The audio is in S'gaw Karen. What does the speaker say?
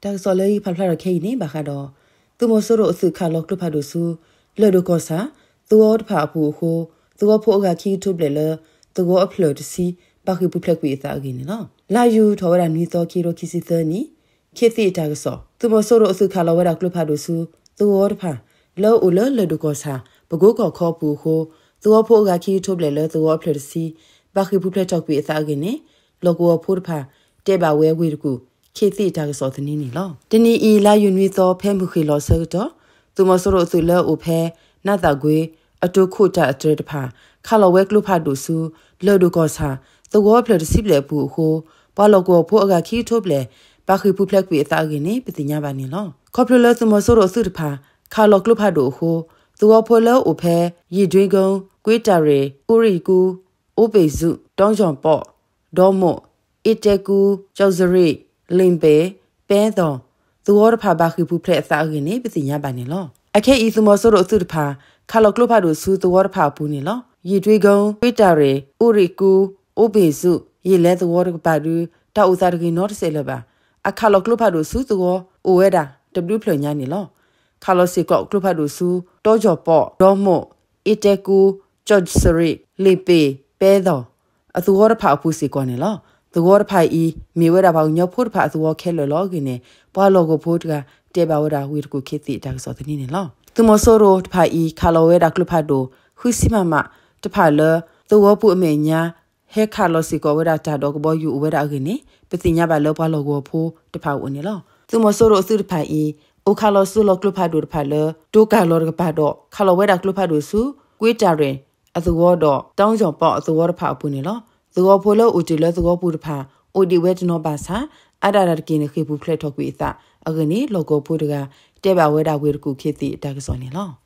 တၢ်ကစီၣ်လၢယကဖးဖျါထီၣ်ခဲအံၤန့ၣ် ဘၣ်ဃးဒီး သုးမီၤစိရိၤအသုးခးလီၤကျိဖးဒိၣ်ဆူ လၢၢ်ဒိၣ်ကီၢ်ဆၣ် သဝီတဖၣ်အပူၤအဃိ သဝီဖိအဂၤခံကထိဘျဲၣ်လၢ သဝီအဖျၢၣ်တဆံ ဘၣ်ဃ့ၢ်ပူၤဖျဲးကွံာ်အသးအဂ့ၢ်န့ၣ်လီၤ. လါယူၤထီၣ်ဝဲဒၣ်နွံသီ ခံကထိခံဆံသၢနံၣ် ခေတ်သစ်အတၢ်ကစီၣ်, သုးမီၤစိရိၤအသုးခးလီၤဝဲဒၣ်ကျိဖးဒိၣ်ဆူ သဝီတဖၣ် လၢအအိၣ်လၢလၢၢ်ဒိၣ်ကီၢ်ဆၣ် ပကိကီၢ်ခီအပူၤအဃိ သဝီဖိအဂၤခံကထိဘျဲၣ်လၢသဝီအဖျၢၣ်တဆံ ဘၣ်ဃ့ၢ်ပူၤဖျဲးထီၣ်ကွံာ်အသးအဂ့ၢ်န့ၣ် လီၢ်ကဝီၤဖိတဖၣ် တဲဘၣ်ဝဲဝ့ၢ်တကူၣ် ခေတ်သစ်အတၢ်ကစီၣ်သန့န့ၣ်လီၤ. တနံၤအံၤ လါယူၤနွံသီ ဖဲမုၢ်ဃ့ၢ်လီၤဆၢကတီၢ် သုးမီၤစိရိၤအသုးလၢအအိၣ်ဖဲ နးသးကွ့ အတိၤခိၣ်တၢ်အတြဲၤတဖၣ် ခးလီၤဝဲကျိဖးဒိၣ်ဆူ လၢၢ်ဒိၣ်ကီၢ်ဆၣ် သဝီအဖျၢၣ်တဆံဘျဲၣ်အပူၤအဃိ ပှၤလီၢ်ကဝီၤဖိအဂၤခံကထိဘျဲၣ် ဘၣ်ဃ့ၢ်ပူၤဖျဲးကွံာ်အသးအဂ့ၢ်န့ၣ် ပသ့ၣ်ညါဘၣ်န့ၣ်လီၤ. ခီဖျိလၢသုးမီၤစိရိၤအသုးတဖၣ် ခးလီၤကျိဖးဒိၣ်အဃိ သဝီဖိလၢအအိၣ်ဖဲ ယ့ၣ်ဒွ့ကိ ကွ့တၢ်ရ့ၣ် အူရံၣ်ကူ အိပ့ၣ်စု တီကၠီၣ်ပီၣ် ဒီမိၣ် အ့တဲကူ ကၠီၣ်စရံၣ် လ့ၣ်ဘ့ၣ် ပဲသီၣ် သဝီတဖၣ်ဘၣ်ဃ့ၢ်ပူၤဖျဲးအသးအဂ့ၢ်န့ၣ် ပသ့ၣ်ညါဘၣ်န့ၣ်လီၤ. အခဲအံၤ သုးမီၤစိရိၤအသုးတဖၣ် ခးလီၤကျိဖးဒိၣ်ဆူသဝီတဖၣ်အပူၤန့ၣ်လီၤ. ယ့ၣ်ဒွ့ကိ ကွ့တၢ်ရ့ၣ် အူရံၣ်ကူ အိပ့ၣ်စု ယ့ၣ်လဲသဝီတကပၤဒု တၢ်အိၣ်သးတဂ့ၤနီတစဲးလၢၤဘၣ်. အခးလီၤကျိဖးဒိၣ်ဆူသဝီ အိၣ်ဝဲဒၣ် တဘျုးဖျၢၣ်ညါန့ၣ်လီၤ. ခးလီၤစ့ၢ်ကီးကျိဖးဒိၣ်ဆူ တီကၠီၣ်ပီၣ် ဒီမိၣ် အ့တဲကူ ကၠီၣ်စရံၣ် လ့ၣ်ဘ့ၣ် ပဲသီၣ် အသဝီတဖၣ်အပူၤစ့ၢ်ကီးန့ၣ်လီၤ. သဝီတဖၣ်အံၤ မ့ၢ်ဝဲဒၣ်ပှၤကညီဖိတဖၣ်အသဝီခဲလၢာ်လီၤအဂ့ၢ်န့ၣ် ပှၤလီၢ်ကဝီၤဖိတဂၤ တဲဘၣ်ဝဲဒၣ်ဝ့ၢ်တကူၣ် ခေတ်သစ်အတၢ်ကစီၣ်သန့န့ၣ်လီၤ. သုးမီၤစိရိၤတဖၣ်အံၤ ခးလီၤဝဲဒၣ်ကျိဖးဒိၣ် ဃုဆံမမ တဖၣ်လၢ သဝီပူၤအမဲာ်ညါ ဟဲခးလီၤစ့ၢ်ကီးဝဲဒၣ်တၢ်ဒီးကဘီယူၤအိၣ်ဝဲဒၣ်အဂ့ၢ်န့ၣ် ပသ့ၣ်ညါဘၣ်လၢပှၤလီၢ်ကဝီၤဖိတဖၣ်အအိၣ်န့ၣ်လီၤ. သုးမီၤစိရိၤအသုးတဖၣ်အံၤ အိၣ်ခးလီၤစိလီၤကျိဖးဒိၣ်တဖၣ်လၢ တိၤကၢ်လီၤတကပၤဒီး ခးလီၤဝဲဒၣ်ကျိဖးဒိၣ်ဆူ ကွ့တၢ်ရ့ၣ်အသဝီဒီး တီကၠီၣ်ပီၣ်အသဝီတဖၣ်အပူၤန့ၣ်လီၤ. သဝီဖိလၢအိၣ်တ့ၢ်လၢသဝီပူၤတဖၣ် အိၣ်ဒံးဝဲတနီၤဘၣ်ဆၣ် အါဒၣ်တၢ်တက့ၢ်န့ၣ် ဃ့ၢ်ပူၤဖျဲးထီၣ်ကွံာ်အသးအဂ့ၢ်န့ၣ် လီၢ်ကဝီၤဖိတဂၤ တဲဘၣ်ဝဲဒၣ်ဝ့ၢ်တကူၣ် ခေတ်သစ်အတၢ်ကစီၣ်န့ၣ်လီၤ.